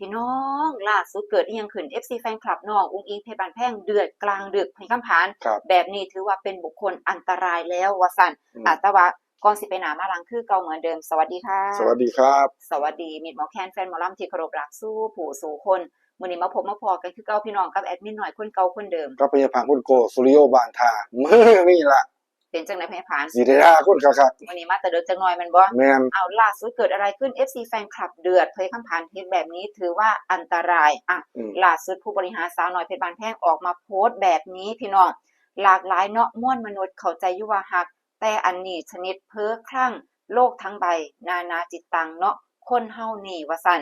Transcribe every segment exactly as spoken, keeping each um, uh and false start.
พี่น้อง ล่าสุดเกิดอีหยังขึ้น เอฟซี แฟนคลับน้องอุ๋งอิ๋งเพชรบ้านแพงเดือดกลางดึก พญาคำผาน ครับ แบบนี้ถือว่าเป็นบุคคลอันตรายแล้วว่าซั่น อืม อ่าแต่ว่าก่อนสิไปหน้ามาหลังคือเก่าเหมือนเดิม สวัสดีค่ะ สวัสดีครับ สวัสดีมิตรหมอแคนแฟนหมอลำที่เคารพรักสู่ผู้สู่คนมื้อนี้มาพบมาพ้อกันคือเก่าพี่น้องกับแอดมินน้อยคนเก่าคนเดิม กับพญาผางคุณโกสุริโยบานทามื้อนี้ละ เป็นจังได๋พญาผาน สิได้ด่าคนคัก มื้อนี้มาแต่เดิกจักหน่อยแม่นบ่ ๆแม่น เอาล่าสุดเกิดอะไรขึ้น เอฟซี แฟนคลับเดือด พญาคำผานเฮ็ดแบบนี้ถือว่าอันตรายอ่ะ อืม ล่าสุดผู้บริหารสาวน้อยเพชรบ้านแพงออกมาโพสต์แบบนี้พี่น้อง หลากหลายเนาะ มวลมนุษย์เข้าใจอยู่ว่าฮัก แต่อันนี้ชนิดเพ้อคลั่ง โลกทั้งใบ นานาจิตตังเนาะ คนเฮานี่ว่าซั่น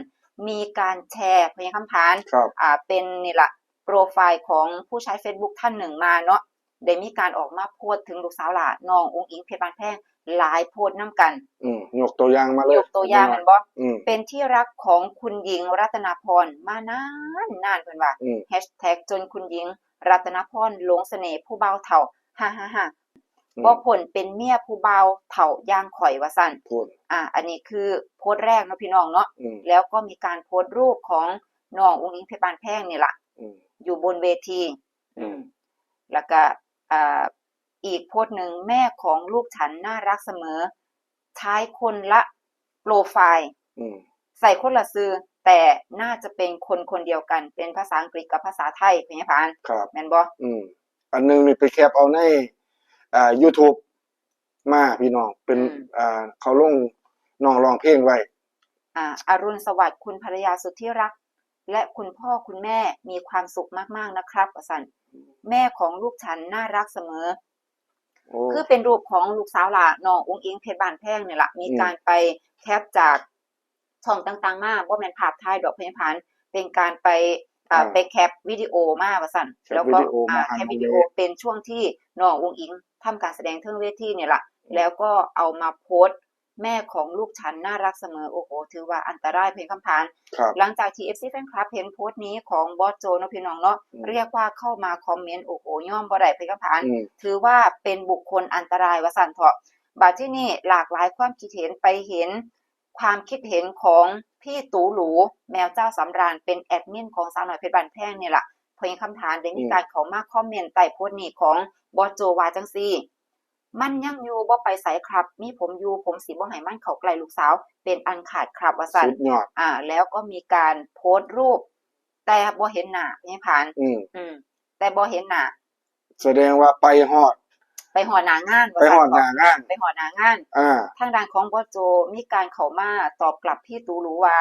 มีการแชร์พญาคำผาน ครับ อ่าเป็นนี่ละโปรไฟล์ของผู้ใช้ Facebook ท่านหนึ่งมาเนาะ ได้มีการออกมาโพสต์ถึงลูกสาวหล่าน้องอุ๋งอิ๋งเพชรบ้านแพง หลายโพสต์นำกัน อืมยกตัวอย่างมาเลย ยกตัวอย่างแม่นบ่ อืม เป็นที่รักของคุณหญิงรัตนาพรมานานนานเพิ่นว่า อืม แฮชแท็กจนคุณหญิงรัตนาพรหลงเสน่ห์ผู้บ่าวเฒ่าฮ่าฮ่าฮ่า อืม บ่พ้นเป็นเมียผู้บ่าวเฒ่าอย่างข่อยว่าซั่น พูด อ่า อันนี้คือโพสต์แรกเนาะพี่น้องเนาะ อืม แล้วก็มีการโพสต์รูปของน้องอุ๋งอิ๋งเพชรบ้านแพงนี่ล่ะ อืม อยู่บนเวที อืม อืม แล้วก็อ่าอีกโพสต์หนึ่ง แม่ของลูกฉันน่ารักเสมอ ใช้คนละโปรไฟล์ อืม ใส่คนละชื่อ แต่น่าจะเป็นคนคนเดียวกัน เป็นภาษาอังกฤษกับภาษาไทย พญาผาน ครับ แม่นบ่ อืม อันหนึงนี่ไปแคปเอาในอ่า YouTube มาพี่น้อง เป็น อืม อ่า เขาลงน้องร้องเพลงไว้ อ่า อรุณสวัสดิ์คุณภรรยาสุดที่รัก และคุณพ่อคุณแม่มีความสุขมากๆนะครับว่าซั่น แม่ของลูกฉันน่ารักเสมอ โอ้ คือเป็นรูปของลูกสาวหล่าน้องอุ๋งอิ๋งเพชรบ้านแพงนี่ล่ะ มี อืม การไปแคปจากช่องต่างๆมา บ่แม่นภาพถ่ายดอก พญาผาน เป็นการไปอ่า อ่า ไปแคปวิดีโอมาว่าซั่น แคป แล้วก็ วิดีโอ อ่า มาหัน แคป ตรงนี้ วิดีโอเป็นช่วงที่น้องอุ๋งอิ๋งทำการแสดงเทิงเวทีนี่ล่ะ อืม แล้วก็เอามาโพสต์ แม่ของลูกฉันน่ารักเสมอ โอ้โห ถือว่าอันตราย พญาคำผาน ครับ หลังจากที่ เอฟซี แฟนคลับเห็นโพสต์นี้ของบอสโจเนาะพี่น้องเนาะ อืม เรียกว่าเข้ามาคอมเมนต์ โอ้โห ยอมบ่ได้ พญาคำผาน อืม ถือว่าเป็นบุคคลอันตรายว่าซั่นเถาะ บัดที่นี่หลากหลายความคิดเห็น ไปเห็นความคิดเห็นของพี่ตูหลู แมวเจ้าสำราญ เป็นแอดมินของสาวน้อยเพชรบ้านแพงนี่ล่ะ พญาคำผานได้มี อืม การเข้ามาคอมเมนต์ใต้โพสต์นี้ของบอสโจว่าจังซี่ มันยังอยู่ บ่ไปไสครับ มีผมอยู่ ผมสิบ่ให้มันเข้าใกล้ลูกสาวเป็นอันขาดครับ ว่าซั่น สุดยอด อ่า แล้วก็มีการโพสต์รูป แต่บ่เห็นหน้า พญาผาน อืม อืม แต่บ่เห็นหน้า แสดงว่าไปฮอด ไปฮอดหน้างาน ไปฮอดหน้างาน ไปฮอดหน้างาน อ่า ทางด้านของบอสโจมีการเข้ามาตอบกลับพี่ตูหลูว่า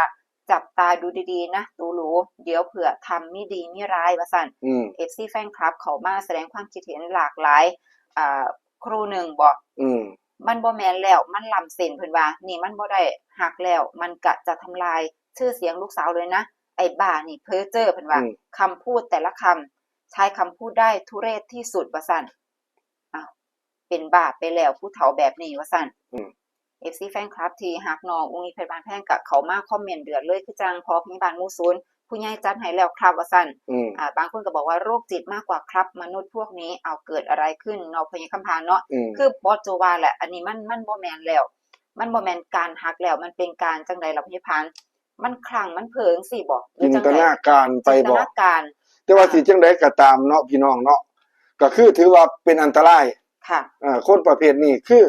จับตาดูดีๆนะตูหลู เดี๋ยวเผื่อทำไม่ดีไม่ร้าย ว่าซั่น อืม เอฟซี แฟนคลับเข้ามาแสดงความคิดเห็นหลากหลาย อ่า ครูหนึ่งบอก อืม มันบ่แม่นแล้ว มันล้ำเส้น เพิ่นว่า นี่มันบ่ได้ฮักแล้ว มันกะจะทำลายชื่อเสียงลูกสาวเลยนะ ไอ้บ้านี่เพ้อเจ้อ เพิ่นว่า อืม คำพูดแต่ละคำ ใช้คำพูดได้ทุเรศที่สุด ว่าซั่น อ้าว เป็นบ้าไปแล้วผู้เฒ่าแบบนี้ ว่าซั่น อืม เอฟซี แฟนคลับที่ฮักน้องอุ๋งอิ๋งเพชรบ้านแพงกะเข้ามาคอมเมนต์เดือดเลย คือจั่งพ่อพยาบาลหมู่ศูนย์ ผู้ใหญ่จัดให้แล้วครับ ว่าซั่น อืม อ่า บางคนก็บอกว่าโรคจิตมากกว่าครับ มนุษย์พวกนี้ เอาเกิดอะไรขึ้นเนาะ พญาคำผานเนาะ อืม คือบอสโจว่าแหละ อันนี้มัน มันบ่แม่นแล้ว มันบ่แม่นการฮักแล้ว มันเป็นการจั่งใดล่ะ พญาผาน มันคลั่ง มันเพ้อจั่งซี้บ่ หรือ จิน จั่ง ต ใด นาการไป จินต บ่ นาการ แต่ว่าสิจั่งใดก็ตามเนาะพี่น้องเนาะ ก็คือถือว่าเป็นอันตราย ค่ะ เอ่อ คนประเภทนี้คือ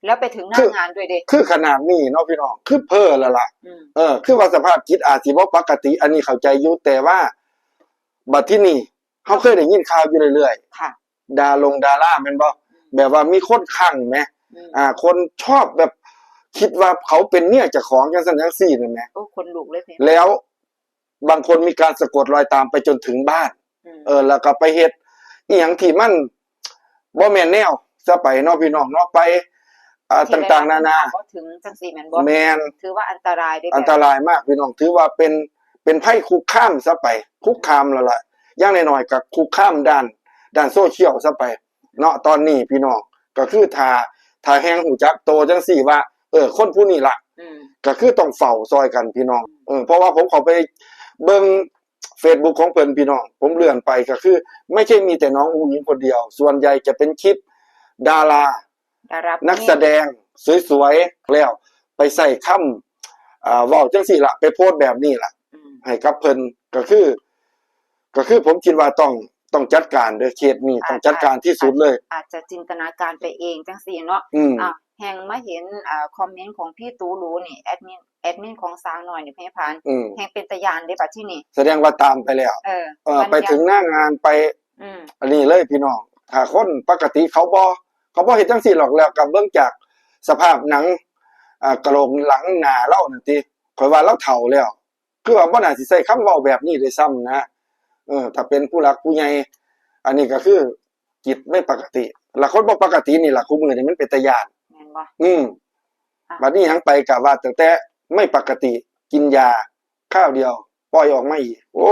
แล้วไปถึงหน้า คือ งานด้วยเด้ คือขนาดนี้เนาะพี่น้อง คือเพ้อแล้วล่ะ อืม เออ คือว่าสภาพจิตอาจสิบ่ปกติ อันนี้เข้าใจอยู่ แต่ว่าบัดที่นี่เฮาเคยได้ยินข่าวอยู่เรื่อย ค่ะ ๆ ดาลงดาราแม่นบ่ แบบว่ามีคนคลั่งแหม อืม อ่า คนชอบแบบคิดว่าเขาเป็นเมียเจ้าของจังซั่นจังซี่นั่นแหม โอ้ ขนลุกเลยพี่ แล้วบางคนมีการสะกดรอยตามไปจนถึงบ้าน อืม เออ แล้วก็ไปเฮ็ดอีหยังที่มันบ่แม่นแนวซะไปเนาะพี่น้องเนาะ ไป อ่า ที่ ต่างๆนานา บ่ถึงจังซี่แม่นบ่ แม่น ถือว่าอันตรายเด้ อันตรายมากพี่น้อง ถือว่าเป็น เป็นภัยคุกคามซะไป คุกคามแล้วล่ะ อย่างน้อยๆก็คุกคามด้าน ด้านโซเชียลซะไป เนาะ ตอนนี้พี่น้อง ก็คือถ้า ถ้าแฮ่งฮู้จักโตจังซี่ว่า เออ คนผู้นี้ล่ะ อืม ก็คือต้องเฝ้าซอยกันพี่น้อง เออ เพราะว่าผมเข้าไปเบิ่ง Facebook ของเพิ่นพี่น้อง ผมเลื่อนไปก็คือ ไม่ใช่มีแต่น้องอุ๋งอิ๋งคนเดียว ส่วนใหญ่จะเป็นคลิปดารา ดารา นักแสดงสวยๆ แล้วไปใส่คำ อ่า เว้าจังซี่ล่ะ ไปโพสต์แบบนี้ล่ะ อืม ให้กับเพิ่น ก็คือ ก็คือผมคิดว่าต้อง ต้องจัดการเด้อ เคสนี้ อาจ ต้องจัดการที่สุดเลย อาจ อาจจะจินตนาการไปเองจังซี้เนาะ อืม อ่ะ แฮ่งมาเห็น อ่า คอมเมนต์ของพี่ตูหรูนี่ แอดมิน แอดมินของสาวน้อยนี่ พญาผาน อืม แฮ่งเป็นตาย้านเด้บัดทีนี้ แสดงว่าตามไปแล้ว เออ เออ มัน ไปถึงหน้างานไป อืม อันนี้เลยพี่น้อง ถ้าคนปกติเขาบ่ เขาบ่เฮ็ดจังซี้หรอก แล้วก็เบิ่งจากสภาพหนัง อ่า กะโหลกหลังหน้าลาวนั่นติ ข้อยว่าลาวเฒ่าแล้ว คือว่าบ่น่าสิใช้คำเว้าแบบนี้ด้วยซ้ำนะ เออ ถ้าเป็นผู้หลักผู้ใหญ่ อันนี้ก็คือจิตไม่ปกติ แล้วคนบ่ปกตินี่ล่ะ คุมื้อนี้มันเป็นตาย้าน แม่นบ่ อืม อ่ะ บัดนี้หยังไปกะว่าตั้งแต่ไม่ปกติ กินยาคราวเดียว ปล่อยออกมาอีก โอ้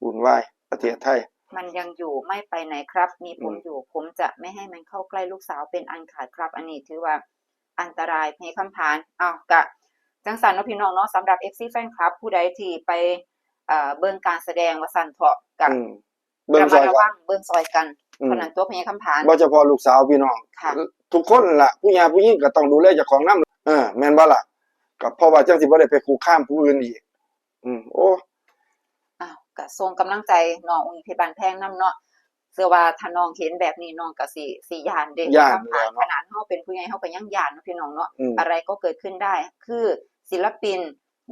วุ่นวาย ประเทศไทย มันยังอยู่ ไม่ไปไหนครับ มีผม อืม อยู่ ผมจะไม่ให้มันเข้าใกล้ลูกสาวเป็นอันขาดครับ อันนี้ถือว่าอันตราย พญาคำผาน อ้าว กะจังซั่นเนาะพี่น้องเนาะ สำหรับ เอฟซี แฟนคลับ ผู้ใดที่ไป เอ่อ เบิ่งการแสดงว่าซั่นเถาะ กะ อืม เบิ่งซอยกัน ระมัดระวัง เบิ่งซอยกัน อืม เท่านั้นตัว พญาคำผาน บ่เฉพาะลูกสาวพี่น้อง ค่ะ ทุกคนล่ะ ผู้หญิงผู้หญิงก็ต้องดูแลเจ้าของนำ เออ แม่นบ่ล่ะ ก็เพราะว่าจังสิบ่ได้ไปคุกคามผู้อื่นอีก อืม โอ้ อ้าว ก็ส่งกำลังใจน้องอุ๋งอิ๋งเพชรบ้านแพงนำเนาะ เชื่อว่าถ้าน้องเห็นแบบนี้น้องก็สิ สิย้านเด้ ย้าน คำผาน แล้วเนาะ ขนาดเฮาเป็นผู้ใหญ่เฮาก็ยังย้านเนาะพี่น้องเนาะ อืม อะไรก็เกิดขึ้นได้ คือศิลปิน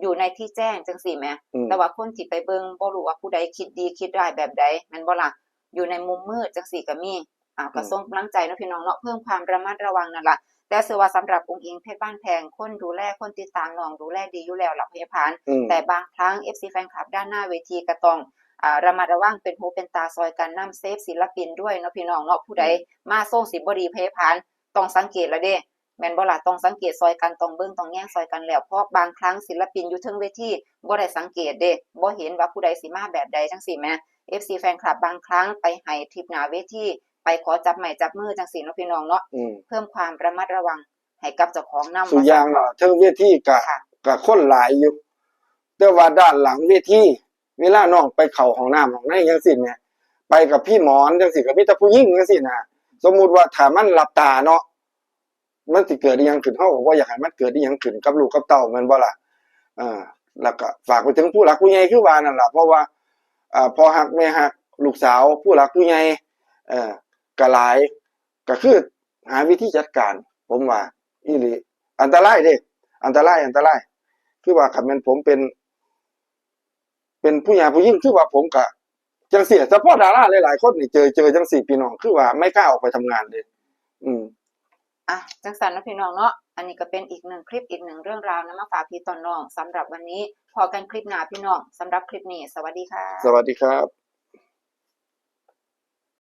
อยู่ในที่แจ้งจังซี้แหม อืม แต่ว่าคนที่ไปเบิ่งบ่รู้ว่าผู้ใดคิดดีคิดร้ายแบบใด แม่นบ่ล่ะ อยู่ในมุมมืดจังซี้ก็มี อ่า ก็ อืม ส่งกำลังใจเนาะพี่น้องเนาะ เพิ่มความระมัดระวังนั่นล่ะ แต่เชื่อว่าสำหรับอุ๋งอิ๋งเพชรบ้านแพง คนดูแล คนติดตามน้องดูแลดีอยู่แล้วล่ะ พญาผาน อืม แต่บางครั้ง เอฟซี แฟนคลับด้านหน้าเวทีก็ต้อง อ่า ระมัดระวัง เป็นหูเป็นตาซอยกันนำ เซฟศิลปินด้วยเนาะพี่น้องเนาะ ผู้ใด อืม มาทรงสิบ่ดี พญาผาน ต้องสังเกตแล้วเด้ แม่นบ่ล่ะ ต้องสังเกตซอยกัน ต้องเบิ่งต้องแยงซอยกันแล้ว เพราะบางครั้งศิลปินอยู่เทิงเวทีบ่ได้สังเกตเด้ บ่เห็นว่าผู้ใดสิมาแบบใดจังซี้แหม เอฟซี แฟนคลับ บางครั้งไปให้ทิปหน้าเวที ไปขอจับไม้จับมือจังซี้เนาะพี่น้องเนาะ อืม เพิ่มความระมัดระวังให้กับเจ้าของนำ ซุอย่าง ว่าซั่นเถาะ เนาะ เทิงเวทีกะ ค่ะ กะคนหลายอยู่ แต่ว่าด้านหลังเวที เวลาน้องไปเข้าห้องน้ำห้องในจังซี้แหม ไปกับพี่หมอนจังซี้ ก็มีแต่ผู้หญิงจังซี้นะ สมมุติว่าถ้ามันหลับตาเนาะ มันสิเกิดอิหยังขึ้น เฮาก็บ่อยากให้มันเกิดอิหยังขึ้นกับลูกกับเต้า แม่นบ่ล่ะ เออ แล้วก็ฝากไปถึงผู้หลักผู้ใหญ่คือว่านั่นล่ะ เพราะว่า เอ่อ พ่อฮักแม่ฮัก ลูกสาว ผู้หลักผู้ใหญ่ เอ่อ ก็หลาย ก็คือหาวิธีจัดการ ผมว่า อีหลี อันตรายเด้ อันตราย อันตราย คือว่าคันแม่นผมเป็น เป็นผู้หญิง ผู้หญิง คือว่าผมก็จังซี้ เฉพาะดาราหลายๆคนนี่เจอ เจอจังซี้พี่น้อง คือว่าไม่กล้าออกไปทำงานเลย อืม อ่ะ จังซั่นเนาะพี่น้องเนาะ อันนี้ก็เป็นอีกหนึ่งคลิป อีกหนึ่งเรื่องราวนำมาฝากพี่ตอนน้อง สำหรับวันนี้ พ้อกันคลิปหน้าพี่น้อง สำหรับคลิปนี้ สวัสดีค่ะ สวัสดีครับ